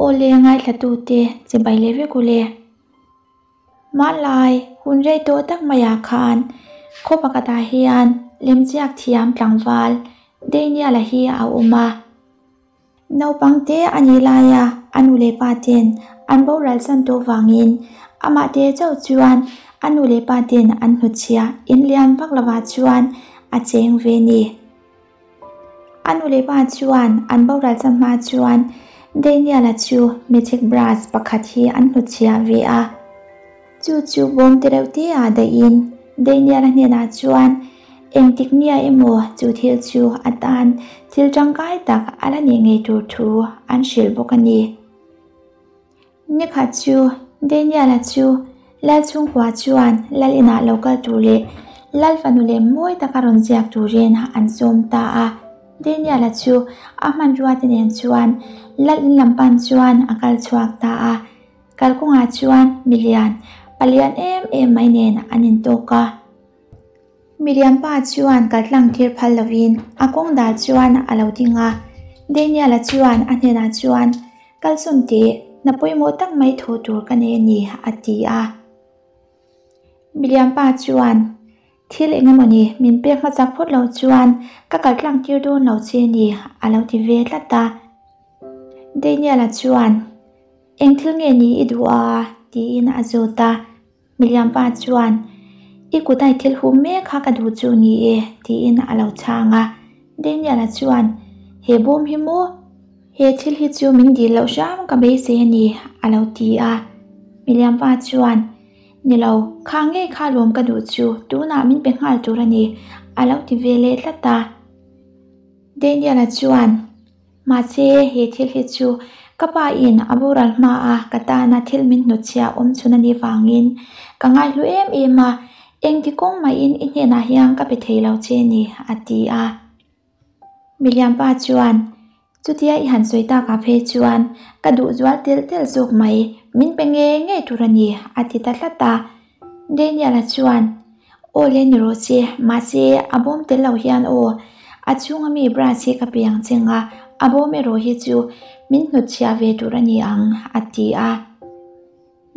Awle ngaithlatute chibai leh vek ule. Hmanlai hun rei tawh tak maiah khan khaw pakhatah hian lemziak thiam tlangval Daniel-a hi a awm a. Naupang te a nih laia a nu leh pa ten an boral san tawh vangin amah te chauh chuan a nu leh pa ten an hnutchhiah inlian vak lovah chuan a cheng ve ni. A nu leh pa chuan an boral chan hma chuan Daniel-a chu magic brush pakhat hi an hnutchhiah ve a. Chu chu bawm te reuh te ah daih in Daniel-a hnenah chuan engtik nia emaw chu thil chu a tan thil tangkai tak a la nih ngei tur thu an hrilh bawk a ni. Nikhat chu Daniel-a chu Lal chhungkua chuan Lal inah lo kal tur leh Lal fanu leh mawi taka rawn ziak turin an sawm ta a. Daniel-a chu a hmanrua te nen chuan Lal in lam pan chuan a kal chhuak ta a. Kalkawngah chuan milian, palian em em mai nen an intawk a. Milian pa chuan kaltlang tir phal lovin a kawng dal chuan a lo ding a. Daniel-a chuan a hnenah chuan, Kalsawn teh, hna pawimawh tak mai thawh tur ka nei a ni, a ti a. Milian pa chuan, Thil eng emawni min pek hmasak phawt lo chuan ka kaltlang tir dawn lo che a ni, a lo ti ve tlat a. Daniel-a chuan, Eng thil nge ni i duh a? tiin a zawt a. Milian pa chuan, I kut a i thil hum mek kha ka duh chu ni e, tiin a lo chhang a. Daniel-a chuan, He bawm hi maw? He thil hi chu min dil loh hram ka beisei a ni, a lo ti a. Milian pa chuan, Ni lo, kha ngei kha lawm ka duh chu, tunah min pe nghal tur a ni, a lo ti ve leh tlat a. Daniel-a chuan, Mahse, he thil hi chu ka pa in a boral hma a ka tana thil min hnutchhiah awm chhun a nih vangin ka ngaihlu em em a, engti kawng mahin i hnenah hian ka pe thei lo che ni, a ti a. Milian pa chuan, Chutia i han sawi takah phei chuan ka duh zual telh telh zawk mai, min pe ngei ngei tur a ni, a ti ta tlat a. Daniel-a chuan, Aw le ni rawh se, mahse a bawm tel lo hian aw, a chhunga mi brush hi ka pe ang che nga, a bawm erawh hi chu min hnutchhiah ve tur a ni ang, a ti a.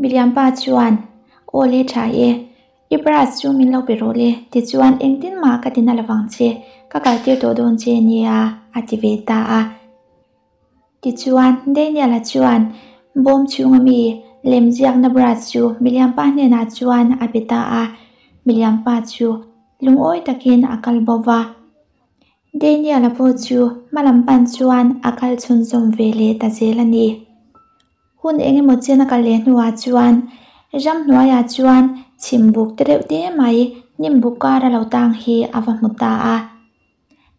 Milian pa chuan, Aw le tha e, i brush chu min lo pe rawh le, tichuan engtin mah ka ti na lovang che, ka kaltir tawh dawn che nia, a ti ve ta a. Tichuan, Daniel-a chuan bawm chhunga mi lemziakna brush chu milianpa hnenah chuan a pe ta a, milianpa chu lungawi takin a kal bo va. Daniel-a pawh chu hmalam pan chuan a kal chhunzawm ve leh ta zel a ni. Hun eng emaw chen a kal leh hnuah chuan ramhnuaiah chuan chhim buk te reuh te mai hnim buk kara lo tang hi a va hmu ta a.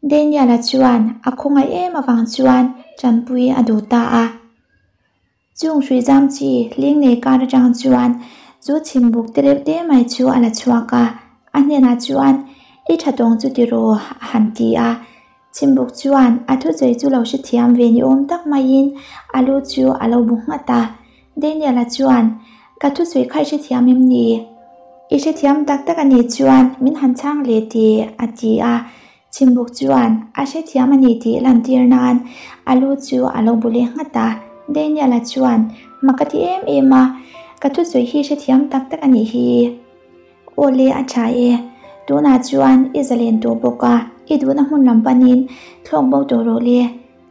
Daniel-a chuan a khawngaih em avang chuan tanpui a duh ta a. Chung hrui zam chi hling nei kar atang chuan chu chhimbuk te reuh te mai chu a la chhuak a, a hnenah chuan I tha tawng chu ti rawh a han ti a. Chhimbuk chuan a thusawi chu lo hrethiam ve ni awm tak maiin a lu chu a lo bu nghat a. Daniel-a chuan, Ka thusawi kha i hrethiam em ni? I hrethiam tak tak a nih chuan min han chhang leh tih, a ti a. Chhimbuk chuan a hrethiam a ni tih lantir nan a lu chu a lo bu leh nghat a. Daniel-a chuan, Mak a ti em em a, ka thusawi hi hrethiam tak tak a nih hi. Aw le, a tha e. Tunah chuan i zalen tawh bawk a, i duhna hmun lam panin thlawk bo tawh rawh le.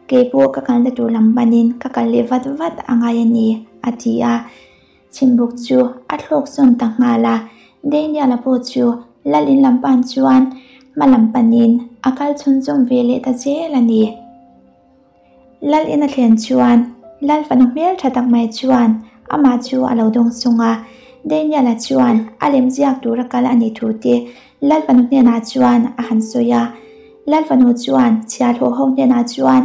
Kei pawh ka kalna tur lam panin ka kal leh vat vat a ngai a ni, a ti a. Chhimbuk chu a thlawk sawn ta nghal a, Daniel-a pawh chu lal in lam pan chuan hma lam panin a kal chhunzawm ve leh ta zel a ni. Lal in a thlen chuan lal fanu hmel tha tak mai chuan amah chu a lo dawng sung a, Daniel-a chuan a lem ziak tura kal a nih thu te lal fanu hnenah chuan a han sawi a. Lal fanu chuan chhiahhlawh ho hnenah chuan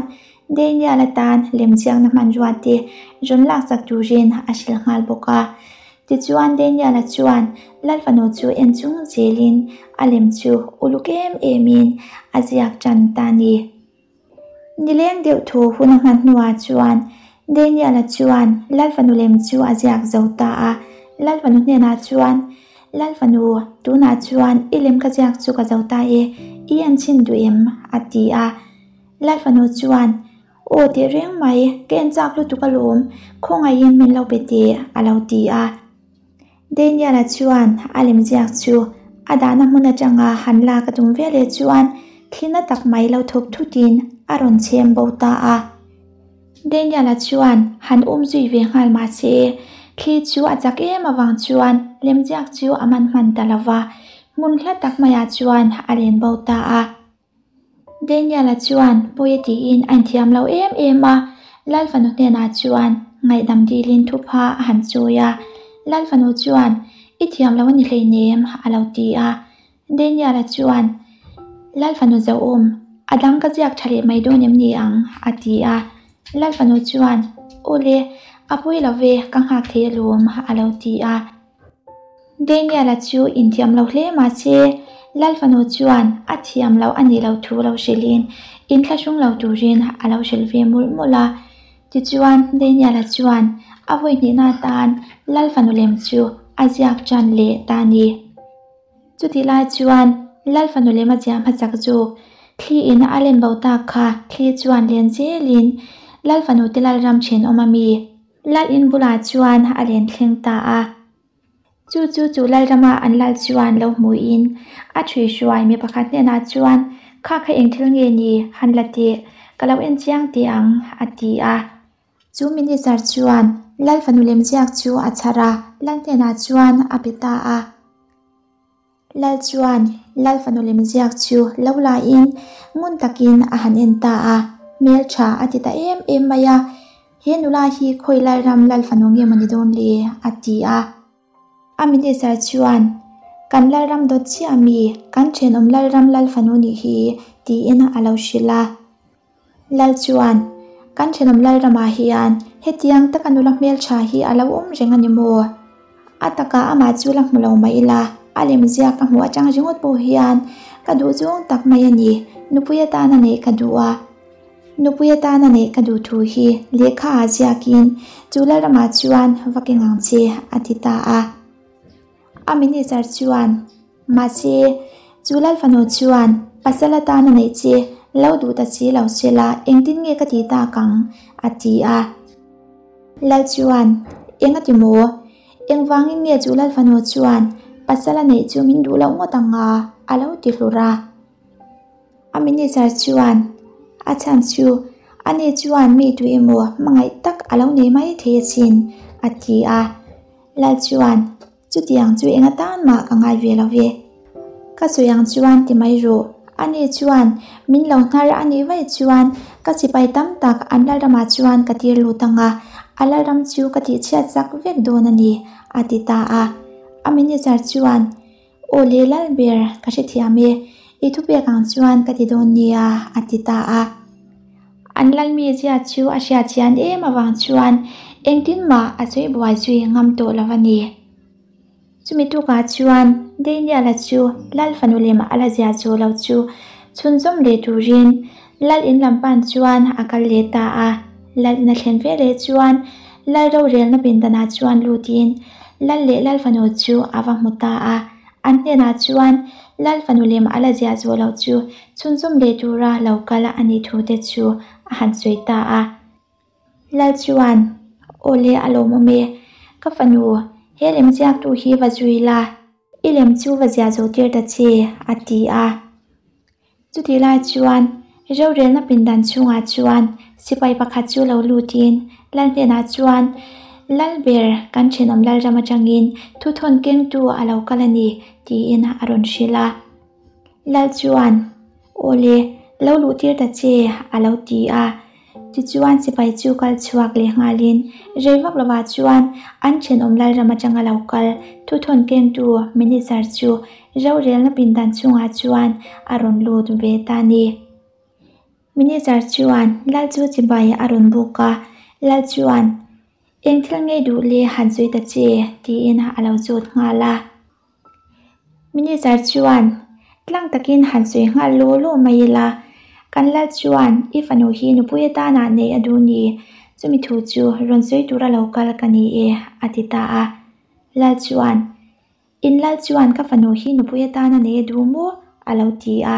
Daniel atan lemchiakna hmanrua te rawn laksak turin a hrilh nghal bawk a. Tichuan Daniel-a chuan Lal fanu chu en chung zelin a lem chu uluk em emin a ziak tan ta a ni. Nileng deuh thu hun a hman hnuah chuan Daniel-a chuan Lal fanu lem chu a ziak zo ta a. Lal fanu hnenah chuan, Lal fanu, tunah chuan i lem ka ziak chu ka zo ta e, i en chhin duh em? a ti a. Lal fanu chuan, Aw teh reng mai, ka en chak lutuk alawm, khawngaihin min lo pe teh, a lo ti a. Daniel-a chuan a lemziak chu a dahna hmun atanga han lak a tum veleh chuan thli na tak mai lo thawk thutin a rawn chhem bo ta a. Daniel-a chuan han um zui ve nghal mah se, thli chu a chak em avang chuan lemziak chu a man hman ta lo va, hmun hla tak maiah chuan a len bo ta a. Daniel-a chuan pawi a tiin a inthiam lo em em a, Lal fanu hnenah chuan ngaihdam dilin thupha a han chawi a. Lal fanu chuan, I thiam lo a ni hleinem, a lo ti a. Daniel-a chuan, Lal fanu zauhawm, a dang ka ziak tha leh mai dawn em ni ang? a ti a. Lal fanu chuan, Aw le, a pawi lo ve, ka nghak thei alawm, a lo ti a. Daniel-a chu inthiam lo hle mah se, Lal fanu chuan a thiam loh a nih loh thu lo hrilhin inthlahrung lo turin a lo hrilh ve mawlh mawlh a. Tichuan, Daniel-a chuan a vawi hnihna atan Lal fanu lem chu a ziak tan leh ta a ni. Chutih lai chuan Lal fanu lem a ziah hmasak zawk thli in a len bo tak kha thli chuan len zelin Lal fanu te Lalram thenawm a mi Lal in bulah chuan a len thleng ta a. Chu chu chu Lalrama an lal chuan lo hmuhin a ṭhui hruai mi pakhat hnenah chuan, Kha kha eng thil nge ni? Han la teh, ka lo en chiang teh ang, a ti a. Chu minister chuan Lal fanu lemziak chu a chhar a, Lal hnenah chuan a pe ta a. Lal chuan Lal fanu lemziak chu lo lain ngun takin a han en ta a, hmeltha a ti ta em em mai a, He nula hi khawi Lalram Lal fanu nge maw ni dawn le? a ti a. A minister chuan, Kan Lalram dawt chiah mi, kan thenawm Lalram Lal fanu nih hi, tiin a lo hrilh a. Lal chuan, Kan thenawm Lalramah hian hetiang taka nula hmeltha hi a lo awm reng a ni maw? A takah amah chu la hmu lo mah ila, a lemzia ka hmuh atang ringawt pawh hian ka duh zawng tak mai a ni. Nupui atana neih ka duh a. Nupui atana neih ka duh thu hi lehkha ah ziakin chu Lalramah chuan va keng ang che, a ti ta a. A minister chuan, Mahse, chu Lal fanu chuan pasal atana neih che lo duh ta si lo se la, engtin nge ka ti tak ang? a ti a. Lal chuan, Eng a ti maw? Engvangin nge chu Lal fanu chuan pasal a neih chu min duh loh ngawt ang a? a lo ti hlur a. A minister chuan, A chhan chu, ani chuan mi tu emaw hmangaih tak a lo nei mai thei asin, a ti a. Lal chuan, Chutiang chu eng atan mah ka ngai ve lo ve. Ka sawi ang chuan ti mai rawh. Ani chuan min lo hnar a nih vaih chuan ka sipai tam tak an lalramah chuan ka tir lut ang a, a lalram chu ka tihchhiat chak vek dawn a ni, a ti ta a. A minister chuan, Aw le lal ber, ka hrethiam e, i thupek ang chuan ka ti dawn nia, a ti ta a. An lalmi zia chu a hriat chian em avang chuan engtin mah a sawi buai zui ngam tawh lo a ni. Chumi tukah chuan Daniel-a chu Lal fanu lem a la zia zawh lo chu chhunzawm leh turin Lal in lam pan chuan a kal leh ta a. Lal in a thlen ve leh chuan Lal rorelna pindanah chuan lutin Lal leh Lal fanu chu a va hmu ta a. An hnenah chuan Lal fanu lem a la ziah zawh loh chu chhunzawm leh tura lo kal a nih thu te chu a han sawi ta a. Lal chuan, Aw le a lawmawm e, ka fanu, he lem ziaktu hi va zui la, i lem chu va ziah zawh tir ta che, a ti a. Chutih lai chuan rorelna pindan chhungah chuan sipai pakhat chu lo lutin Lal hnenah chuan, Lal ber kan thenawm Lalram atangin thuthawn kengtu a lo kal a ni, tiin a rawn hrilh a. Lal chuan, Aw le, lo luh tir ta che, a lo ti a. Tichuan sipai chu kal chhuak leh nghalin rei vak lovah chuan an thenawm Lalram atanga lo kal thuthawn kengtu minister chu rorelna pindan chungah chuan a rawn lut ve ta a ni. Minister chuan Lal chu chibai a rawn buk a, Lal chuan, Eng thil ngei duh le han sawi ta che, tiin a lo zawt nghal a. Minister chuan tlang takin han sawi nghal law law mai ila, kan lal chuan i fanu hi nupui atana nei a duh ni, chumi thu chu rawn sawi tura lo kal ka ni e, a ti ta a. Lal chuan, In lal chuan ka fanu hi nupui atana nei a duh maw? a lo ti a.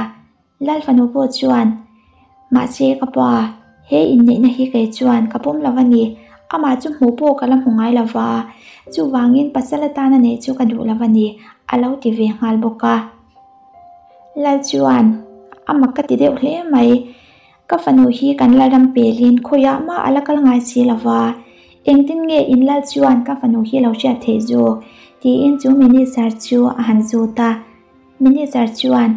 Lal fanu pawh chuan, Mahse ka pa, He inneihna hi kei chuan ka pawm lo a ni. Amah chu hmuh pawh ka la hmu ngai lo va, chuvangin pasal atana neih chu ka duh lo a ni, a lo ti ve nghal bawk a. Lal chuan, A mak ka ti deuh hle mai. Ka fanu hi kan lalram pelin khawiah mah a la kal ngai si lo va, engtin nge in lal chuan ka fanu hi lo hriat theih zawk? tiin chu minister chu a han zut a. Minister chuan,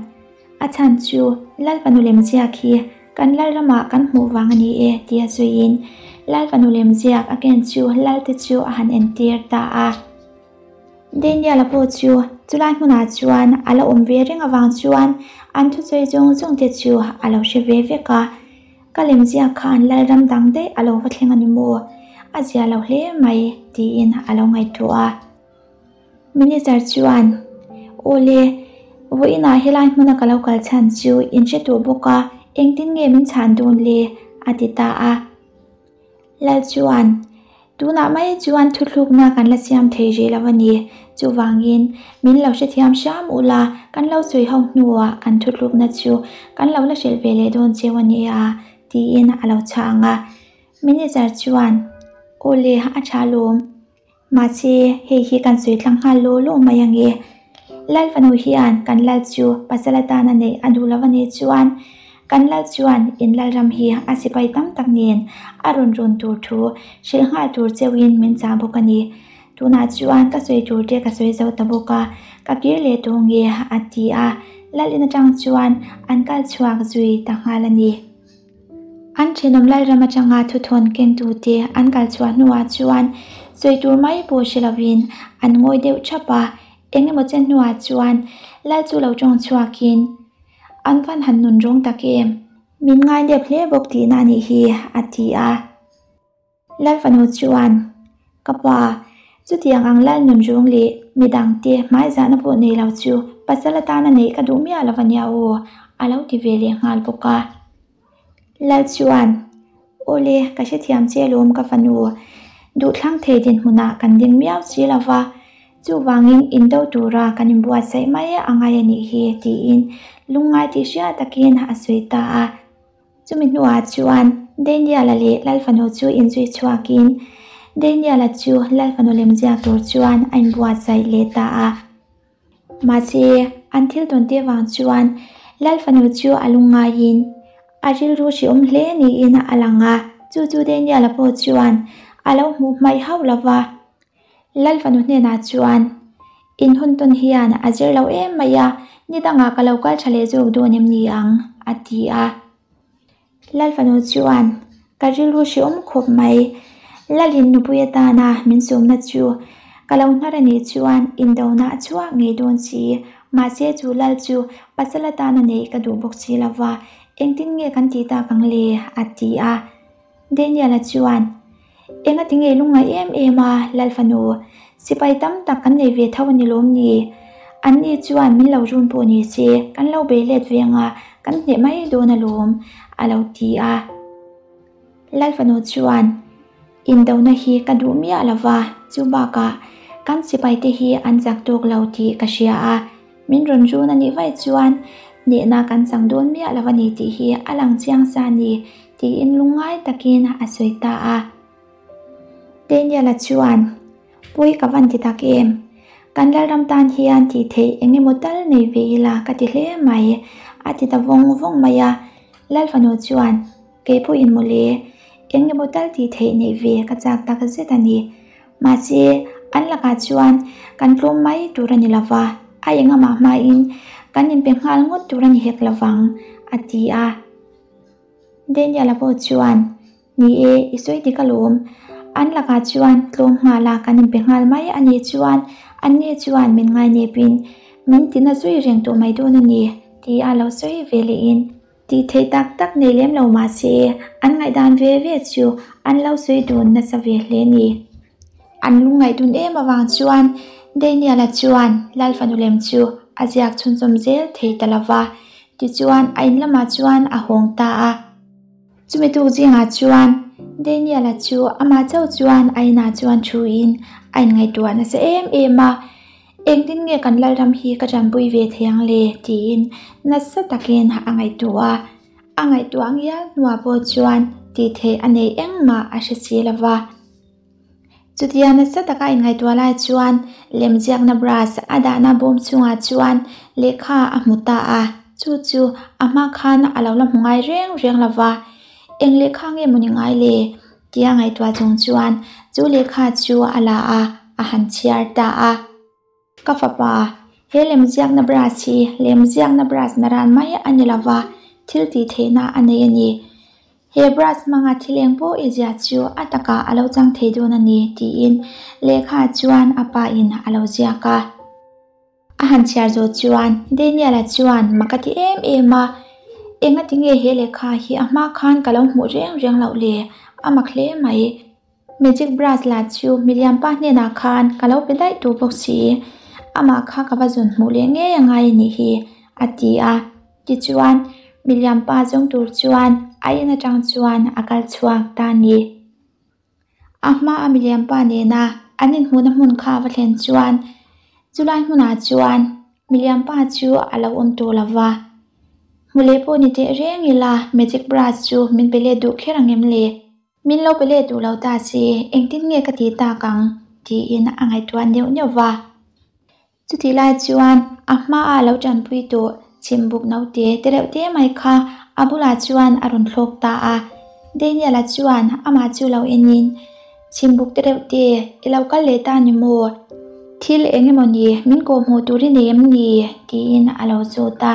A chhan chu lal fanu lemziak hi kan lalramah kan hmuh vang a ni e, tia sawiin lal fanu lemziak a ken chu lalte chu a han entir ta a. Daniel-a pawh chu chulai hmunah chuan a la awm ve reng avang chuan an thusawi zawng zawng te chu a lo hre ve vek a, Ka lemziak khan Lalram dang daih a lo va thleng a ni maw? A zia lo hle mai, tiin a lo ngaihtuah a. Minister chuan, Awle, vawiinah helai hmuna ka lo kal chhan chu in hre tawh bawk a, engtin nge min chhan dawn le? a ti ta a. Lal chuan, Tunah mai chuan thuthlukna kan la siam thei rih lo a ni. Chuvangin, min lo hrethiam hram ula, kan lo sawi ho hnuah kan thuthlukna chu kan lo la hrilh ve leh dawn cheu a nia, tiin a lo chhang a. Manager chuan, Awle, a tha lawm. Mahse, hei hi kan sawi tlang nghal law law mai ange. Lal fanu hian kan lal chu pasal atana neih a duh lo a nih chuan kan lal chuan in lalram hi a sipai tam tak nen a rawn run tur thu hrilh nghal tur cheuhin min chah bawk a ni. Tunah chuan ka sawi tur te ka sawi zo ta bawk a, ka kir leh tawh nge a ti a, lal in atang chuan an kal chhuak zui ta nghal a ni. An thenawm Lalram atanga thuthawn kengtute an kal chhuah hnuah chuan sawi tur mai pawh hre lovin an ngawi deuh thap a, eng emaw chen hnuah chuan Lal chu lo tawng chhuakin, An van han nun rawng tak em? Min ngai dep hle bawk tihna a nih hi, a ti a. Lal fanu chuan, Ka pa, chutiang ang lal nun rung leh midangte hmaizahna pawh nei lo chu pasal atana neih ka duh miah lo a nia aw, a lo ti ve leh nghal bawk a. Lal chuan, Awle, ka hrethiam che alawm ka fanu, duhthlang thei dinhmunah kan ding miau si lo va, chuvangin indo tura kan inbuatsaih mai a ngai a nih hi, tiin lungngai tih hriat takin a sawi ta a. Chumi hnuah chuan Daniel-a leh Lalfanu chu inzui chhuakin Daniel-a chu Lalfanu lemziak tur chuan a inbuatsaih leh ta a. Mahse, an thil tawn te vang chuan Lalfanu chu a lungngaiin a rilru hreawm hle niin a lang a, chu chu Daniel-a pawh chuan a lo hmuh hmaih hauh lo va. Lalfanu hnenah chuan, In hun tawn hian a zir lo em mai a, ni dangah ka lo kal tha leh zawk dawn em ni ang? a ti a. Lalfanu chuan, Ka rilru hreawm khawp mai. Lalin nupui atana min sawmna chu ka lo hnar a nih chuan indona a chhuak ngei dawn si. Mahse chu lal chu pasal atana neih ka duh bawk si lo va, engtin nge kan tih tak ang le? a ti a. Daniel-a chuan, Enga ti nge lungngaih em em a, Lal fanu? Sipai tam tak kan nei ve tho a ni lawm ni? Anni chuan min lo run pawh ni se, kan lo bei let ve anga kan hneh mai dawn alawm, a lo ti a. Lal fanu chuan, Indona hi ka duh miah lo va, chu bakah kan sipaite hi an chak tawk lo tih ka hria a. Min rawn run a nih vaih chuan hnehna kan chang dawn miah lo a ni tih hi a lang chiang sa a ni, tiin lungngai takin a sawi ta a. Daniel-a chuan, Pui ka van ti tak em? Kan Lalram tan hian tih theih eng emaw tal nei ve ila ka ti hle mai, a ti ta vawng vawng mai a. Lalfanu chuan, Kei pawhin mawle, eng emaw tal tih theih neih ve ka chak tak zet a ni. Mahse, an lakah chuan kan tlawm mai tur a ni lo va, a engamah hmain kan inpe nghal ngawt tur a ni hek lo vang, a ti a. Daniel-a pawh chuan, Ni e, i sawi dik alawm. An lakah chuan tlawm nghal a kan inpe nghal mai a nih chuan anni chuan min ngainepin min tina zui reng tawh mai dawn a ni, tia lo sawi ve lehin. Tih theih tak tak nei lem lo mah se, an ngaihdan ve ve chu an lo sawi dun nasa ve hle ni. An lungngaih dun em avang chuan Daniel-a chuan Lal fanu lem chu a ziak chhunzawm zel thei ta lo va, tichuan a in lamah chuan a hawng ta a. Chumi tuk zingah chuan Daniel-a chu amah chauh chuan a inah chuan thuin a inngaihtuah nasa em em a. Engtin nge kan Lalram hi ka tanpui ve thei ang le? tiin nasa takin a ngaihtuah a. A ngaihtuah ngial hnuah pawh chuan tih theih a nei engmah a hre si lo va. Chutia nasa taka inngaihtuah lai chuan lemziakna brush a dahna bawm chungah chuan lehkha a hmu ta a, chu chu a hma khan a lo la hmu ngai reng reng lo va. Eng lehkha nge maw ni ngai le? Tia ngaihtuah chung chuan chu lehkha chu a la a, a han chhiar ta a. Ka fapa, he lemziakna brush hi lemziakna brush na ran mai a ni lova, thil tih theihna a nei a ni. He brush hmanga thil eng pawh i ziah chu a takah a lo chang thei dawn a ni, tiin lehkha chuan a pa in a lo ziak a. A han chhiar zawh chuan Daniel-a chuan mak a ti em em a, Engati nge he lehkha hi a hma khan ka lo hmuh reng reng loh le? A mak hle mai. Magic brush lah chu miliam pa hnenah khan ka lo pe daih tur bawk si, amah kha ka va zawn hmuh leh ngei a ngai a nih hi, a ti a. Tichuan, miliam pa zawng tur chuan a in atang chuan a kal chhuak ta a ni. A hmaa miliam pa nena an inhmuhna hmun kha a va thlen chuan chulai hmunah chuan miliam pa chu a lo awm tawh lo va. Hmu leh pawh ni teh reng ila magic brush chu min pe let duh kher ang em le? Min lo pe let duh lo ta se engtin nge ka tih tak ang? tiin a ngaihtuah neuh neuh va. Chutih lai chuan a hmaa lo tanpui tawh chhimbuk naute te reuh te mai kha a bulah chuan a rawn thlawk ta a. Daniel-a chuan amah chu lo enin, Chhimbuk te reuh te, i lo kal leh ta ni maw? Thil eng emaw ni min kawhhmuh tur i nei em ni? tiin a lo zawt a.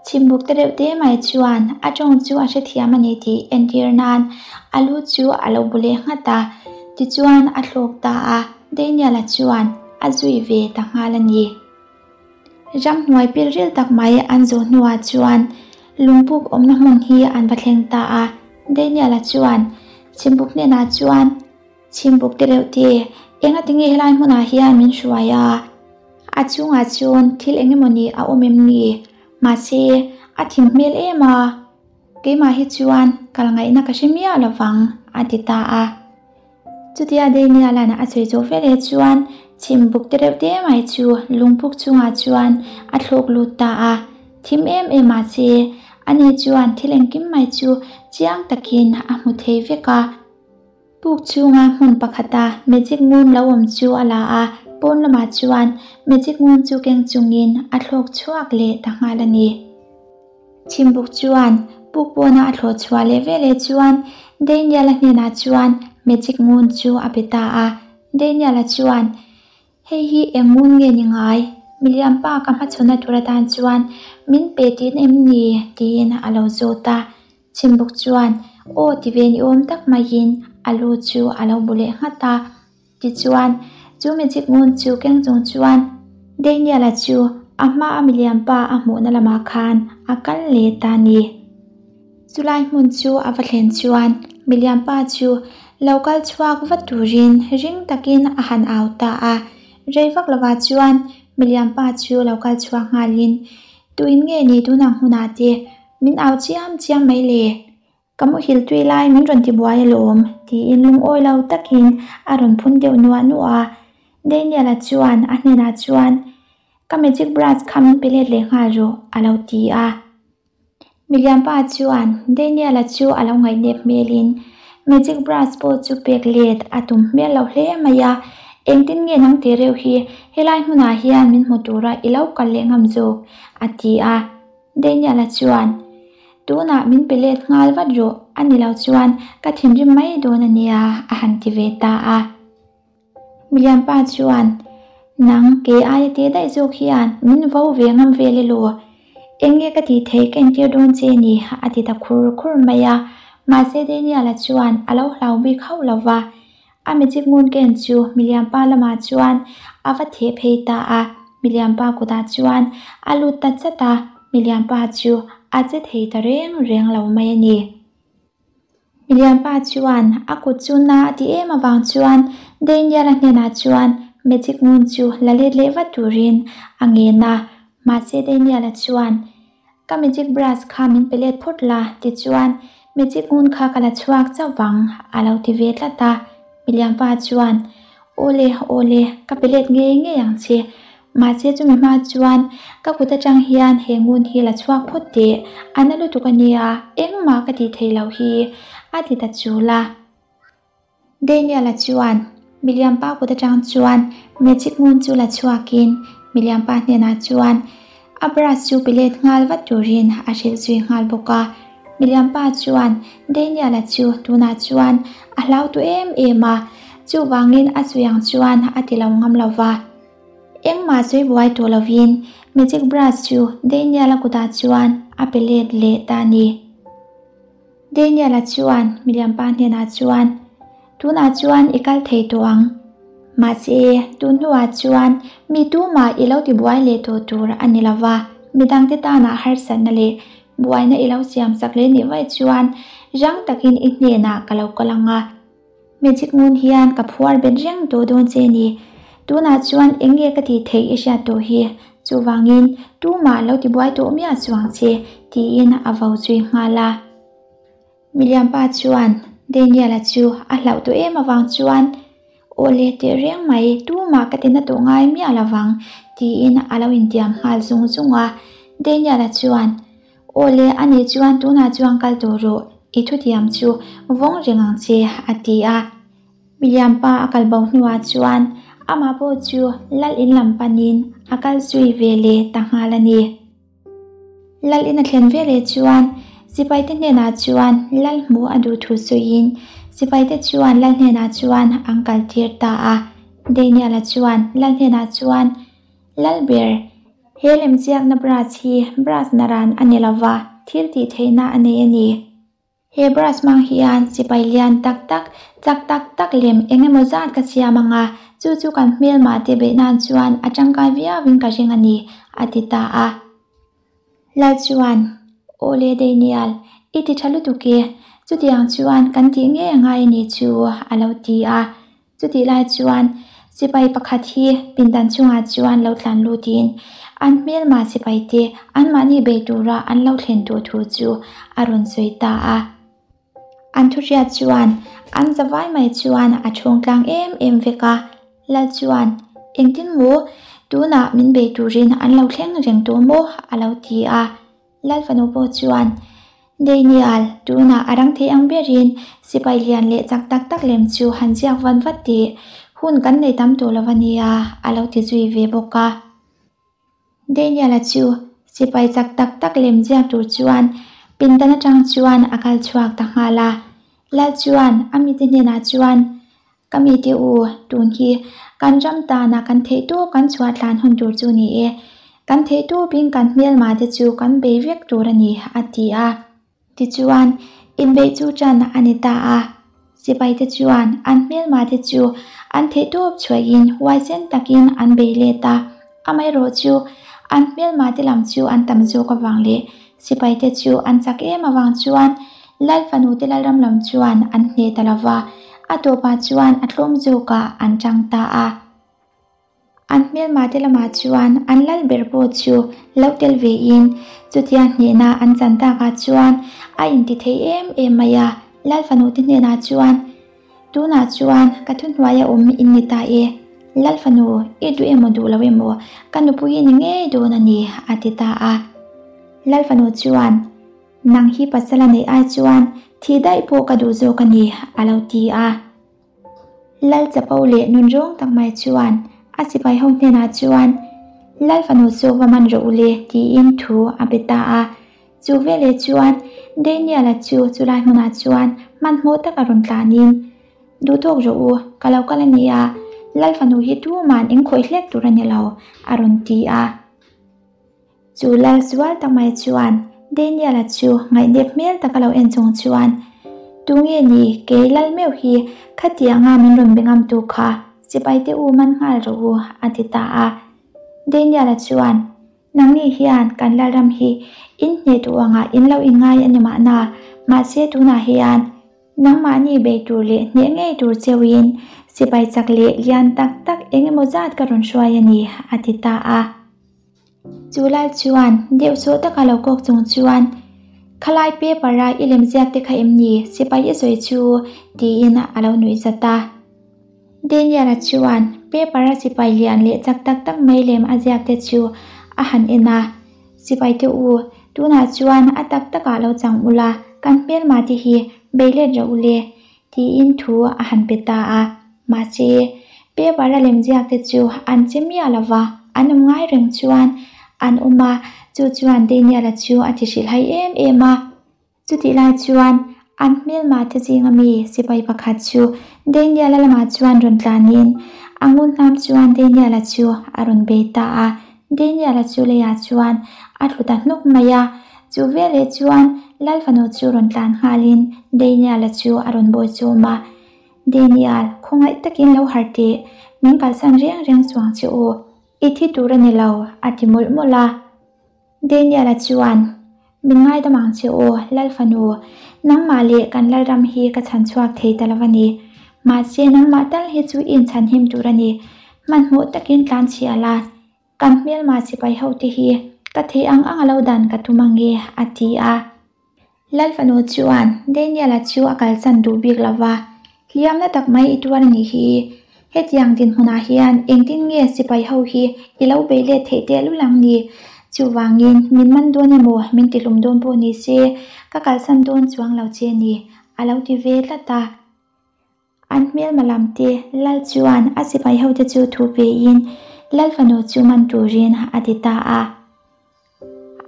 Chhimbuk te reuh te mai chuan a tawng chu a hrethiam a ni tih entir nan a lu chu a lo bu leh nghat a, tichuan a thlawk ta a, Daniel-a chuan a zui ve ta nghal a ni. Ramhnuai pilril tak mai an zawh hnuah chuan lungpuk awmna hmun hi an va thleng ta a, Daniel-a chuan chhimbuk hnenah chuan, Chhimbuk te reuh te, engati nge helai hmunah hian min hruai a? A chungah chuan thil eng emaw ni a awm em ni? Mahse, a thim hmel em a, keimah hi chuan kal ngaihna ka hre miah lo vang, a ti ta a. Chutia Daniel-a'n a sawi zawh veleh chuan chhimbuk te reuh te mai chu lungpuk chungah chuan a thlawk lut ta a. Thim em em mahse, ani chuan thil engkim mai chu chiang takin a hmu thei vek a. Puk chhunga hmun pakhata magic ngun lo awm chu a la a, pawn lamah chuan magic ngun chu keng chungin a thlawk chhuak leh ta nghal a ni. Chhimbuk chuan puk pawna a thlawh chhuah leh veleh chuan Daniel-a hnenah chuan magic ngun chu a pe ta a. Daniel-a chuan, Hei hi eng ngun nge ni ngai? Miliam pa ka hmachhawnna tur atan chuan min pe tihna em ni? tiin a lo zawt a. Chhimbuk chuan aw ti ve ni awm tak maiin a lu chu a lo bu leh nghat a. Tichuan, chu magic ngun chu keng chung chuan Daniel-a chu a hma a miliam pa a hmuhna lamah khan a kal leh ta a ni. Chulai hmun chu a va thlen chuan miliam pa chu lo kal chhuak vat turin ring takin a han au ta a. Rei vak lovah chuan miliam pa chu lo kal chhuak nghalin, Tuin nge ni tunang hmunah te Min au chiam chiam mai le, ka muhil tui lai min rawn ti buai alawm, tiin lungawi lo takin a rawn phun deuh nuah nuah a. Daniel-a chuan a hnenah chuan, Ka magic brush kha min pe let leh nghal rawh, a lo ti a. Milianpa chuan Daniel-a chu a lo ngaihnep hmelin magic brush pawh chu pek let a tum hmel lo hle mai a, Engtin nge nang teh reuh hi helai hmunah hian min hmu tura i lo kal leh ngam zawk? a ti a. Daniel-a chuan, Tunah min pe let nghal vat rawh, a ni lo chuan ka thinrim mai dawn a nia, a han ti ve ta a. Milianpa chuan, Nang, kei aia teh daih zawk hian min vo ve ngam vel elaw? Eng nge ka tih theih ka intir dawn che ni? a ti ta khur khur mai a. Mahse Daniel-a chuan a lo hlau bik hauh lo va. A magic ngun ken chu milianpa lamah chuan a va theh phei ta a, milianpa kutah chuan a lut ta chat a, milianpa chu a che thei ta reng reng lo mai a ni. Milianpa chuan a kut chu na a ti em avang chuan Daniel-a hnenah chuan magic ngun chu la let leh vat turin a ngen a, mahse Daniel-a chuan Ka magic brush kha min pe let phawt la, tichuan magic ngun kha ka la chhuak chauh vang, a lo ti ve tlat a. Milianpa chuan, Awle, awle, ka pe let ngei ngei ang che. Mahse chumi hma chuan ka kut atang hian he ngun hi la chhuak phawt teh, a na lutuk a nia, engmah ka tih theih loh hi, a ti ta chul a. Daniel-a chuan Miliam pa kut atang chuan magic ngun chu la chhuakin Miliam pa hnenah chuan a brush chu pe let nghal vat turin a hrilh zui nghal bawk a. Miliam pa chuan Daniel-a chu tunah chuan a hlau tu em em a, chuvangin a sawi ang chuan a ti lo ngam lo va. Engmah sawi buai tawh lovin magic brush chu Daniel-a kutah chuan a pe let leh ta a ni. Daniel-a chuan Miliampa hnenah chuan, Tunah chuan i kal thei tawh ang. Mahse, tun hnuah chuan mi tumah i lo tibuai leh tawh tur a ni lo va, midangte tanah harsatna leh buaina i lo siamsak leh nih vaih chuan rang takin i hnenah ka lo kal ang a. Magic ngun hian ka phuar bet reng tawh dawn che ni. Tunah chuan eng nge ka tih theih i hriat tawh hi? Chuvangin tumah lo tibuai tawh miah chuang che, tiin a vo zui nghal a. Miliampa chuan Daniel-a chu a hlauh tawh em avang chuan, Aw le teh reng mai, tumah ka tina tawh ngai miah lovang, tiin a lo intiam nghal zung zung a. Daniel-a chuan, Aw le, ani chuan tunah chuan kal tawh rawh, i thutiam chu vawng reng ang che, a ti a. Miliam pa a kal bo hnuah chuan amah pawh chu lal in lam panin a kal zui ve leh ta nghal a ni. Lal in a thlen ve leh chuan sipaite hnenah chuan lal hmuh a duh thu sawiin sipaite chuan lal hnenah chuan an kal tir ta a. Daniel-a chuan lal hnenah chuan, Lalber, he lemziakna brush hi brush naran a ni lova, thil tih theihna a nei a ni. He brush hmang hian sipai lian tak tak, chak tak tak lem eng emaw zat ka siam ang a, chu chu kan hmelmah te beih nan chuan a tangkai viauin ka ring a ni, a ti ta a. Lal chuan, Aw le Daniel, i ti tha lutuk e, chutiang chuan kan tih ngei a ngai a ni chu, a lo ti a. Chutih lai chuan sipai pakhat hi pindan chungah chuan lo tlan lutin an hmelma sipaite anmahni bei tura an lo thlen tur thu chu a rawn sawi ta a. An thuhriat chuan an zavai mai chuan a chhung tlang em em vek a, Lal chuan, Engtin maw? Tunah min bei turin an lo thleng reng tawh maw? a lo ti a. Lal fanu pawh chuan, Daniel, tunah a rang thei ang berin sipai lian leh chak tak tak lem chu han ziak vat vat tih hun kan nei tam tawh lo a nia, a lo ti zui ve bawk a. Daniel-a chu sipai chak tak tak lem ziak tur chuan pindan atang chuan a kal chhuak ta nghal a. Lal chuan a mite hnenah chuan, Ka mite u, tun hi kan ram tana kan theihtawp kan chhuah tlan hun tur chu ni e. Kan theihtawpin kan hmelma te chu kan bei vek tur a ni, a ti a. Tichuan, inbeih chu tan a ni ta a. Sipaite chuan an hmelma te chu an theihtawp chhuahin huaisen takin an bei let a. Amaherawh chu an hmelma te lam chu an tam zawk avang leh sipaite chu an chak em avang chuan Lal fanu te Lalram lam chuan an hneh ta lova, a tawpah chuan a tlawm zawkah an tang ta a. An hmelma te lamah chuan an lal ber pawh chu lo tel vein chutia hnehna an chan takah chuan a inti thei em em mai a, Lal fanu te hnenah chuan, Tunah chuan ka thuhnuaia awm in ni ta e, Lal fanu i duh emaw duh lo emaw ka nupui i ni ngei dawn a ni, a ti ta a. Lal fanu chuan, Nang hi pasal a neih ai chuan thih daih pawh ka duh zawk a ni, a lo ti a. Lal chapo leh nun rawng tak mai chuan a sipai ho hnenah chuan, Lal fanu chu va man rawh u le, tiin thu a pe ta a. Chu veleh chuan Daniel-a chu chulai hmunah chuan hmanhmawh taka rawn tlanin, Duhtawk rawh u, ka lo kal a nia, Lal fanu hi tuman eng khawih hlek tur a ni lo, a rawn ti a. Chu lal sual tak mai chuan Daniel-a chu ngaihdep hmel taka lo en chung chuan, Tunge ni, kei lal meuh hi khatianga min rawn be ngam tu kha sipai te u man nghal rawh u, a ti ta a. Daniel-a chuan, Nangni hian kan lalram hi in hneh duh angah in lo inngai a ni mahna, mahse tunah hian Nangmahni bei tur leh hneh ngei tur cheuhin sipai chak leh lian tak tak eng emaw zat ka rawn hruai a ni, a ti ta a. Chu lal chuan deuh sawh taka lo kawk chung chuan, Khalai paper a i lem ziak te kha em ni, sipai i sawi chu? tiin a lo nuih zat a. Daniel-a chuan Paper a sipai lian leh chak tak tak mai lem a ziak te chu a han en a, Sipai te u, tunah chuan a tak takah lo chang ula, kan hmelma te hi bei let rawh u le, tiin thu a han pe ta a. Mahse, paper a lem ziak te chu an che miah lo va, an awm ngai reng chuan an awm a, chu chuan Daniel-a chu a ti hrilhhai em em a. Chutih lai chuan an hmelma te zinga mi sipai pakhat chu Daniel-a lamah chuan rawn tlanin a ngun hnam chuan Daniel-a chu a rawn bei ta a. Daniel-a chu leiah chuan a tlu ta hnuk mai a. Chu veleh chuan Lal fanu chu rawn tlan nghalin Daniel-a chu a rawn bawi chawm a. Daniel, khawngaih takin lo harh teh, min kalsan reng reng chuang che u. I thi tur a ni lo, a ti mawlh mawlh a. Daniel-a chuan, Min ngaidam ang che aw, Lal fanu, nangmah leh kan Lalram hi ka chhan chhuak thei ta lo a ni. Mahse, nangmah tal hi chu i inchhan him tur a ni. Hmanhmawh takin tlan chhiah la, kan hmelma sipai hote hi ka theih ang ang a lo dan ka tum ang e, a ti a. Lal fanu chuan Daniel-a chu a kalsan duh bik lo va, Hliamna tak mai i tuar a nih hi. Hetiang dinhmunah hian engtin nge sipai ho hi i lo beih let theih tehlul ang ni? Chuvangin min man dawn emaw min tihlum dawn pawh ni se, ka kalsan dawn chuang lo che ni, a lo ti ve tlat a. An hmelma lam te Lal chuan a sipai hote chu thu pein Lal fanu chu man turin a ti ta a.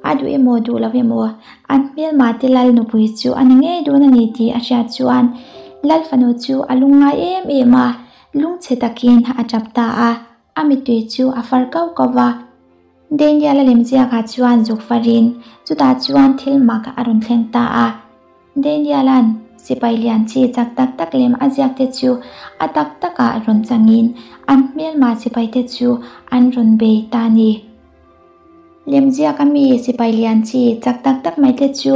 A duh emaw duh lo emaw an hmelma te Lal nupui chu a ni ngei dawn a ni tih a hriat chuan Lal fanu chu a lungngai em em a, lungchhe takin a tap ta a, a mittui chu a far kau kau va. Daniel-a lemziakah chuan zuk farin chutah chuan thil mak a rawn thleng ta a. Daniel-a'n sipai lian chi chak tak tak lem a ziak te chu a tak takah rawn changin an hmelma sipai te chu an rawn bei ta a ni. Lemziak a mi sipai lian chi chak tak tak mai te chu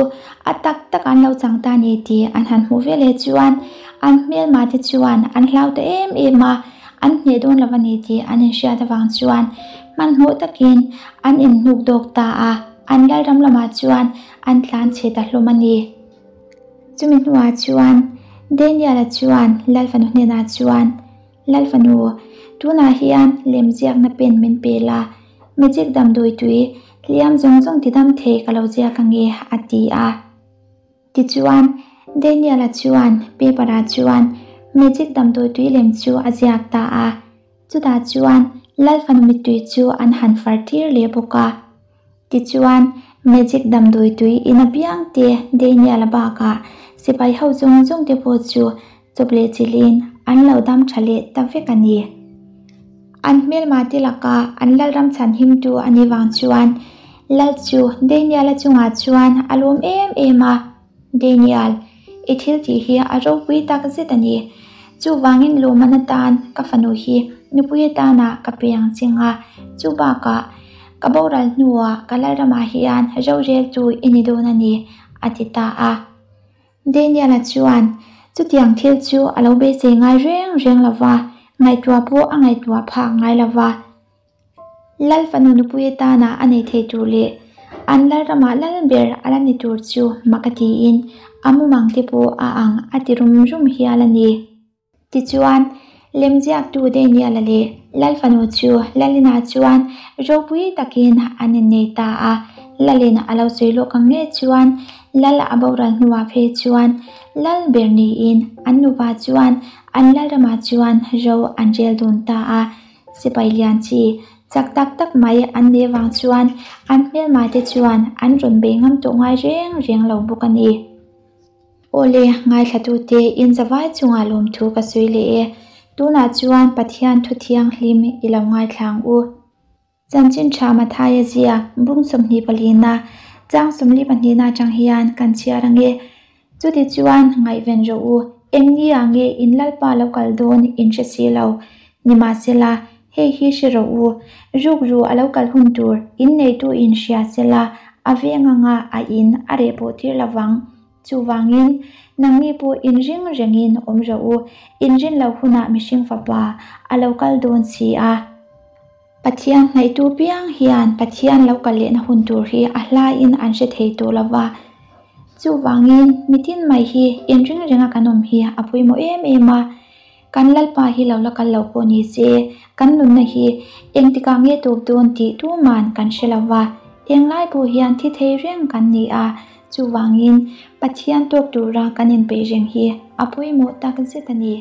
a tak tak an lo chang ta a ni tih an han hmuh veleh chuan an hmelma te chuan an hlau ta em em a, an hneh dawn lo a ni tih an inhriat avang chuan hmanhmawh takin an inhnuk dawk ta a, an lalram lamah chuan an tlan chhe ta hlawm a ni. Chumi hnuah chuan Daniel-a chuan Lal fanu hnenah chuan, Lal fanu, tunah hian lemziakna pen min pe la, magic damdawi tui hliam zawng zawng ti dam thei ka lo ziak ange, a ti a. Tichuan, Daniel-a chuan paper-ah chuan magic damdawi tui lem chu a ziak ta a. Chutah chuan Lal fanu mittui chu an han far tir leh bawk a. Tichuan, magic damdawi tui in apiang te Daniel-a bakah sipai ho zawng zawng te pawh chu chawp leh chilhin an lo dam tha leh ta vek a ni. An hmelma te laka an Lalram chhanhimtu a nih vang chuan Lal chu Daniel-a chungah chuan a lawm em em a. Daniel, i thil tih hi a ropui tak zet a ni. Chuvangin lawmman atan ka fanu hi nupui atanah ka pe ang ching a, chu bakah ka boral hnuah ka Lalramah hian roreltu i ni dawn a ni, a ti ta a. Daniel-a chuan chutiang thil chu a lo beisei ngai reng reng lo va, ngaihtuah pawh a ngaihtuah phak ngai lo va. Lal fanu nupui atana a nei thei tur leh an Lalramah lal ber a la ni tur chu mak a tiin a mumang te pawh a ang a ti rum rum hial a ni. Tichuan, lemziaktu Daniel-a leh Lal fanu chu Lalina chuan ropui takin an innei ta a. Lalin a lo sawi lawk ang nge chuan Lal a boral hnuah phei chuan Lal ber niin an nupa chuan an Lalramah chuan ro an rel dun ta a. Sipai lian chi chak tak tak mai an nih avang chuan an hmelma te chuan an rawn bei ngam tawh ngai reng reng lo bawk a ni. Awle, ngaithlatute in zavai chungah lawmthu ka sawi leh e. Tunah chuan Pathian thu thianghlim i lo ngaithla ang u. Chanchin tha Mathaia ziak bung 20 palina chang 20 pahnihna atang hian kan chhiar ang e. Chuti chuan ngaihven rawh u, eng ni ah nge in Lalpa lo kal dawn in hre si lo. Nimahsela, hei hi hre rawh u, rukru a lo kal hun tur in neitu in hria sela, a veng anga a in a reh pawh tir lovang. Chuvangin, nangni pawh in ring rengin awm rawh u, in rin loh hunah mihring fapa a lo kal dawn si a. Pathian hnaihtu piang hian Pathian lo kal lehna hun tur hi a hlaiin an hre thei tawh lo va. Chuvangin, mitin mai hi inring renga kan awm hi a pawimawh em em a. Kan Lalpa hi lo la kal lo pawh ni se, kan nunna hi engtikah nge tawp dawn tih tuman kan hre lo va, englai pawh hian thi thei reng kan ni a, chuvangin Pathian tawk tura kan inpeih reng hi a pawimawh tak zet a ni.